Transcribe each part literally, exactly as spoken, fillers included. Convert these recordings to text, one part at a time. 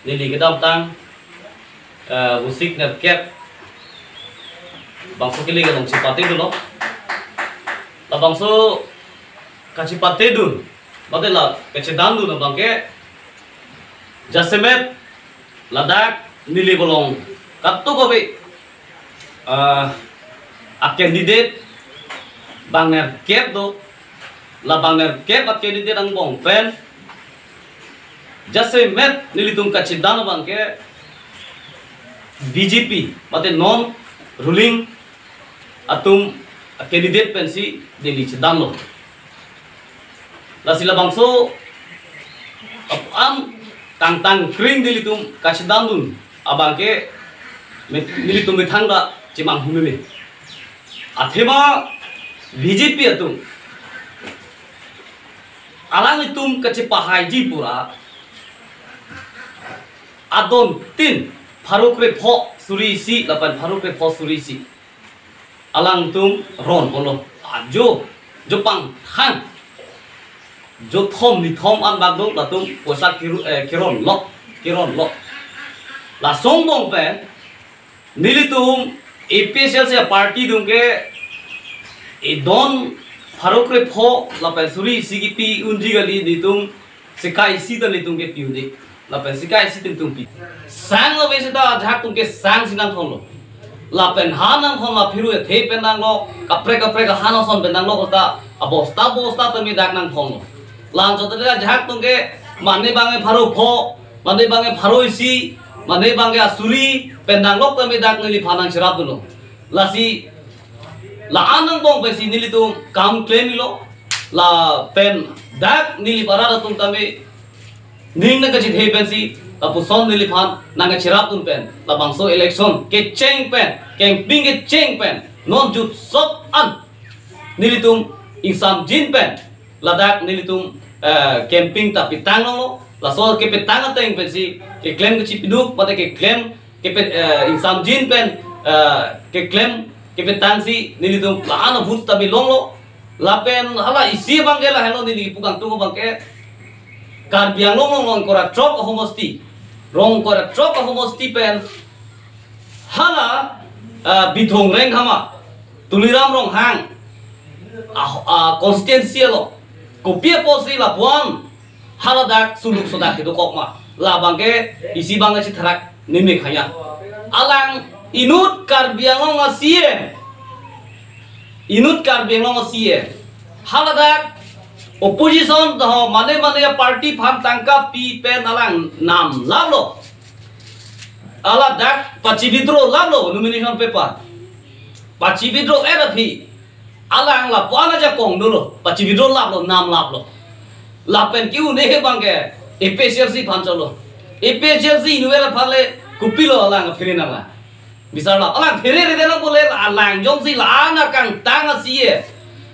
Neli kedamtang, eh, Vosik nerkep bangso kili kedong chipatedunlo. Labangso kachipatedun, mate la kachedandun abangke, jasemet ladak Nilip along katu kopi, ah, a candidate bang nerkep do, la bang nerkep a candidate angbong pen jasemet nelitum kachedan abangke B J P, mate non ruling atum a candidate pensi neli chedanlo. Lasi labangso ap-, am tangtang kring nelitum kachedandun abangke me-, nelitum methang ta chemanghu meme. Athema B J P atum alanglitum kachepahaiji pura adon tin pharo krepho suri isi lapen pharo krepho suri isi alangtum ron olo. Ajo, jo pangthang, jo thom nithom an bak do, latum poisa kiru-, eh, kironlo, kironlo. Lason angbong pen nelitum A P H L C a party atum ke edon pharo krepho lapen suri isi kipi unji kali, nelitum sika isi ta nelitum ke pi-un-e. Lapen sika isi ta nelitum pi. Sang ave seta ajahak atum ke sangsi nangthonlo. Lapen ha nangthon la phiru ethe pen nanglo, kaprek kaprek ha nangson pen nanglo kota abosta bosta tame dak nangthonlo. La-an chot le ajahak atum ke mane bang ke pharo pho, mane bang ke pharo isi, mane bang ke asuri pen nanglok tame dak neliphan nangcherapdunlo. Lasi la-an angbong pensi nelitum kam klemlo. Lapen dak Nilip arat atum tame ning nangkachithe pensi lapuson neliphan nangkacherapdun pen labangso election kecheng pen, campaign kecheng pen non jutsot an nelitum ingsamjin pen ladak nelitum, eh, campaign ta petang longlo. Laso kepetang ateng pensi keklem kachipiduk, mate keklem kepe-, eh, ingsamjin pen, eh, keklem kepetangsi nelitum la-an a-vote ta bilonglo. Lapen hala isi abangke lahelo, neli pu kangtung abangke Karbi Anglong along Rongkora Throk ahomosti, Rongkora Throk ahomosti pen hala, eh, Bithung Rengkhama, Tuliram Ronghang a, a constituency along kopi apotsi lapuan haladak suluk sodak kedokok ma. Labangke isi bang si therak nimik hanya. Alang inut Karbi Anglong a-C E M. Inut Karbi Anglong a-C E M. Haladak opposition taho mane mane party aphan tangka pi pen alang namlaplo. Haladak pachi-withdraw laplo nomination paper. Pachi-withdraw-et aphi alang lapuan ajakong dolo, pachi-withdraw laplo, namlaplo. Lapen ke-un-e abangke A P H L C aphan cholo. A P H L C inutvet aphan le kopilo alang phere nanglang? Bisar lap. Alang phere rede nang pule alang jongsi la-an akangtang a-C E M.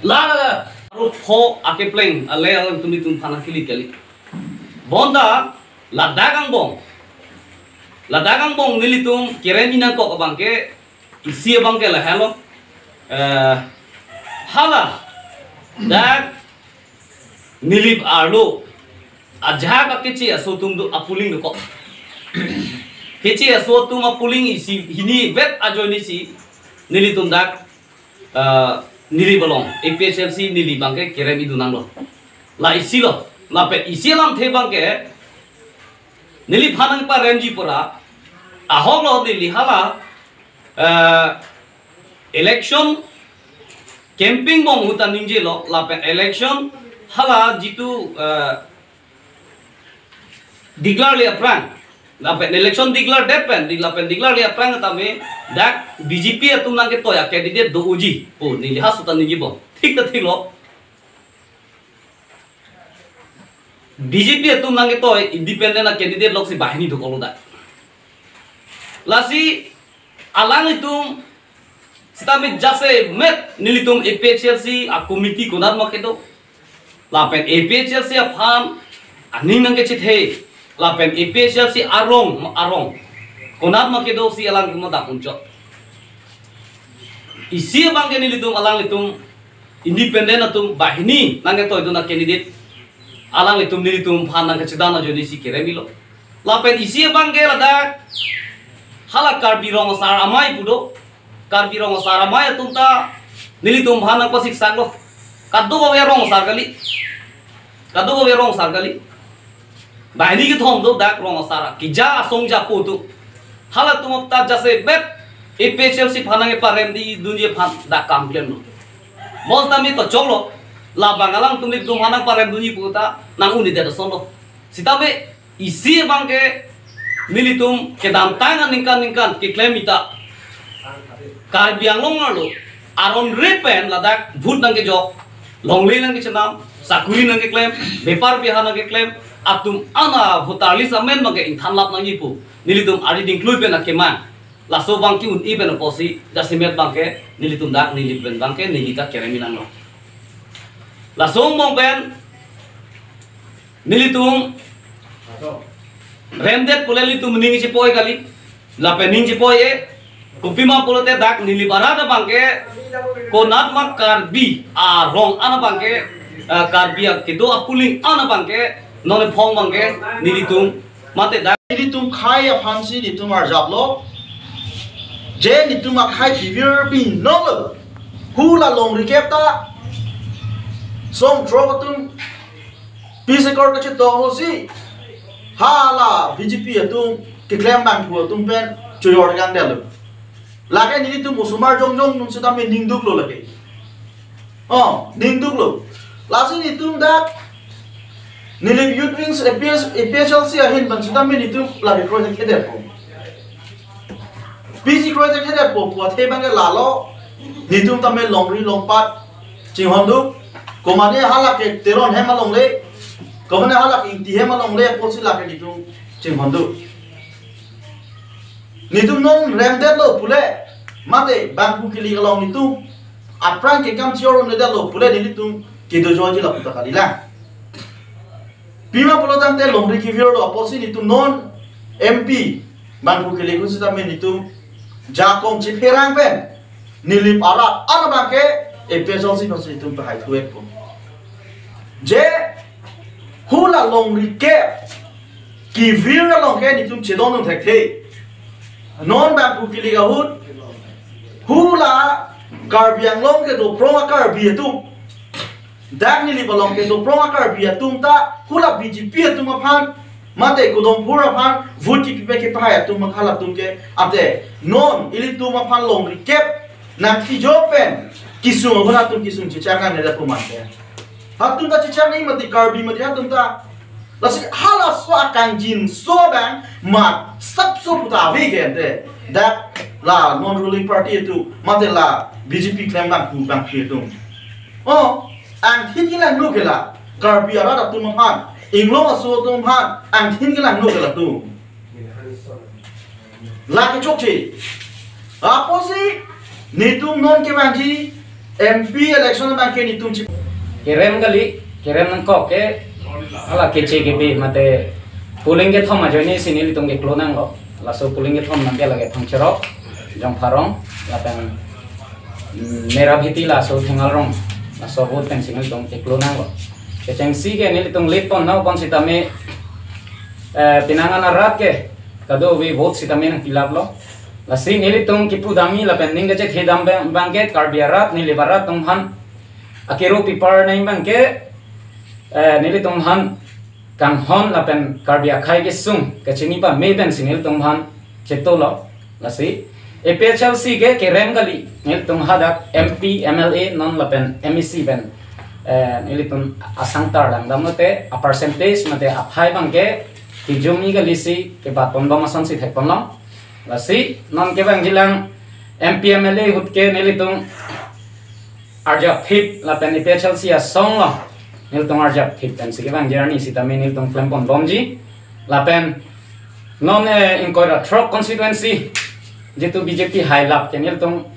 La-an a-, aro pho akepleng ale alangtum itum aphan akili kali. Bonta ladak angbong, ladak angbong nelitum kerem-i nangkok abangke isi abangke lahelo. Eh, hala dak Nilip arlo ajahak akeche aso atum do, a-polling dokok. Keche aso atum a-polling isi hini vet ajoinesi nelitum dak, eh, Nilip along A P H L C Nilip abangke kerem-idun nanglo. La isi lo, lapen isi alamthe abangke neliphan nangparemji pura ahok lo, neli hala, eh, election campaign bom ahut ta ningjelo, lapen election hala jitu, eh, declare-le aphrang, lapen election declare det pen, di-, lapen declare-le aphrang tame dak B J P atum nangketoi a-candidate do-oji pu neli halaso ta ningje bom. Thik ta thik lo. B J P atum nangketoi independent a-candidate loksi banghini dokoklo dak. Lasi alanglitum sitame jasemet nelitum A P H L C a-committee konat ma kedo, lapen A P H L C aphan aning nangkechethe, lapen A P H L C arong arong konat ma kedo si alangtum dak unchot. Isi abangke nelitum alanglitum independent atum banghini nangketoidun a-candidate alanglitum nelitum aphan nangkachedan ajoinesi kerem-ilo. Lapen isi abang ke ladak hala Karbi Rong Asar Amei pu do. Karbi Rong Asar Amei atum ta nelitum aphan nangpasiksaklo. Kadokave rong asar kali. Kadokave rong asar kali. Banghini kethom do dak rong asar. Keja asong japo atum. Halatum ta jasemet A P H L C aphan nangkeparemdun-i aphan dak kam klemlo. Bonsitame to choklo. Labang alangtum nelitum aphan nangparemdun-i pu ta nang-un-edet asonlo. Sitame isi abang ke nelitum kedamtang aningkan ningkan keklem ita Karbi Anglong arlo aron re pen ladak vote nangkejok, longle nangkechenam, sakuri nangkeklem, bepar beha nangkeklem atum ana voter list amen abang ke ingthanlap nangji pu nelitum ari dingklui pen akemang. Laso abang ke un-e pen apotsi jasemet abang ke nelitum dak neli pen abang ke neli ta kerem-i nanglo. Laso angbong pen nelitum remdet pule nelitum ning chepoi kali. Lapen ning chepoi-e. Kopima pulote dak Nilip arat abang ke konat ma Karbi arong an abang ke, eh, Karbi akedo apuling an abang ke non ephong abang ke nelitum mate dak nelitum khei aphansi nelitum arjaplo. Je nelitum akhei kevir pinon lo. Hula longri kep ta song throk atum Peace Accord kachetong ahutsi hala B J P atum keklem abang pu atum pen chojor kangdetlo. Lake nelitum osomar jongjong atum sitame ningduklo lake. Oh, ningduklo. Lasi nelitum dak Nilip Youth Wings A P S, A P H L C ahin pen sitame nelitum lake project kedetpo. P C project kedetpo pu athe abang ke lalo. Nelitum tame longri longpat chinghonduk. Komane hala ke Teron hem alongle, komane hala ke Ingti hem alongle apotsi lake nelitum chinghonduk. Nelitum non remdetlo pule, mate bangphu kili along nelitum aphrang ke kam chor-un-edetlo pule nelitum kedojoji lapu ta kalilang. Pima pulo tangte longri kevirlo apotsi nelitum non M P bangphu kili ahut sitame nelitum jakong chepherang pen Nilip arat an abang ke A P H L C aphansi nelitum pehai thuekpo. Je hula longri kep kevir along ke nelitum chedondun thekthe. Non bangphu kili ahut hula Karbi Anglong kedo prong a-Karbi atum, dak Nilip along kedo prong a-Karbi atum ta hula B J P atum aphan mate Kodongphur aphan vote kipi pahai atum ma halatum ke ate non ilitum aphan longri kep nangkijo pen kisung ahut atum kisung chechak nangnedet pu mante. Atum ta chechak nangji mati Karbi mati atum ta. Lasi halaso akangjinso abang mat sapso pu ta ave ke ante. Dak la non ruling party atum mate la B J P klem abang pu abang pi atum. Oh, angthin kelangno ke la Karbi arat atum aphan, Inglong aso atum aphan angthin kelangno ke latum. Lake chokche. Apotsi nelitum non kevangji M P election abang ke nelitum chi. Kerem kali, kerem nangkok ke hala keche kebi mate polling kethom ajoinesi nelitum keklo nanglo. Laso polling kethom abang ke lake Thongcherok, Jongpharong, lapen, mm, Merabhiti laso Thengalrong, laso vote pensi nelitum keklo nanglo. Kechengsi ke nelitum late pon nang pon sitame, eh, penang an arat ke kadokave vote sitame nangpilaplo. Lasi nelitum kipu damji lapen ning kachethe dam abang, abang ke Karbi arat, Nilip arat atum aphan akero pipar nangji abang ke, eh, nelitum aphan kanghon lapen Karbi akhei kesung kachini pame pensi nelitum aphan chetolo. Lasi A P H L C ke kerem kali, nelitum hadak M P, M L A non lapen M A C pen, eh, nelitum asang tarlang damlote a-percentage mate aphai abang ke kijumji kalisi kebat ponbom asonsi thek ponlong. Lasi non kevangjilang M P, M L A ahut ke nelitum arjapthip lapen A P H L C asong lo. Nelitum arjapthip pensi kevangji arni sitame nelitum klem ponbomji. Lapen non, eh, ingkoi ra throk constituency jitu B J P hailap ke nelitum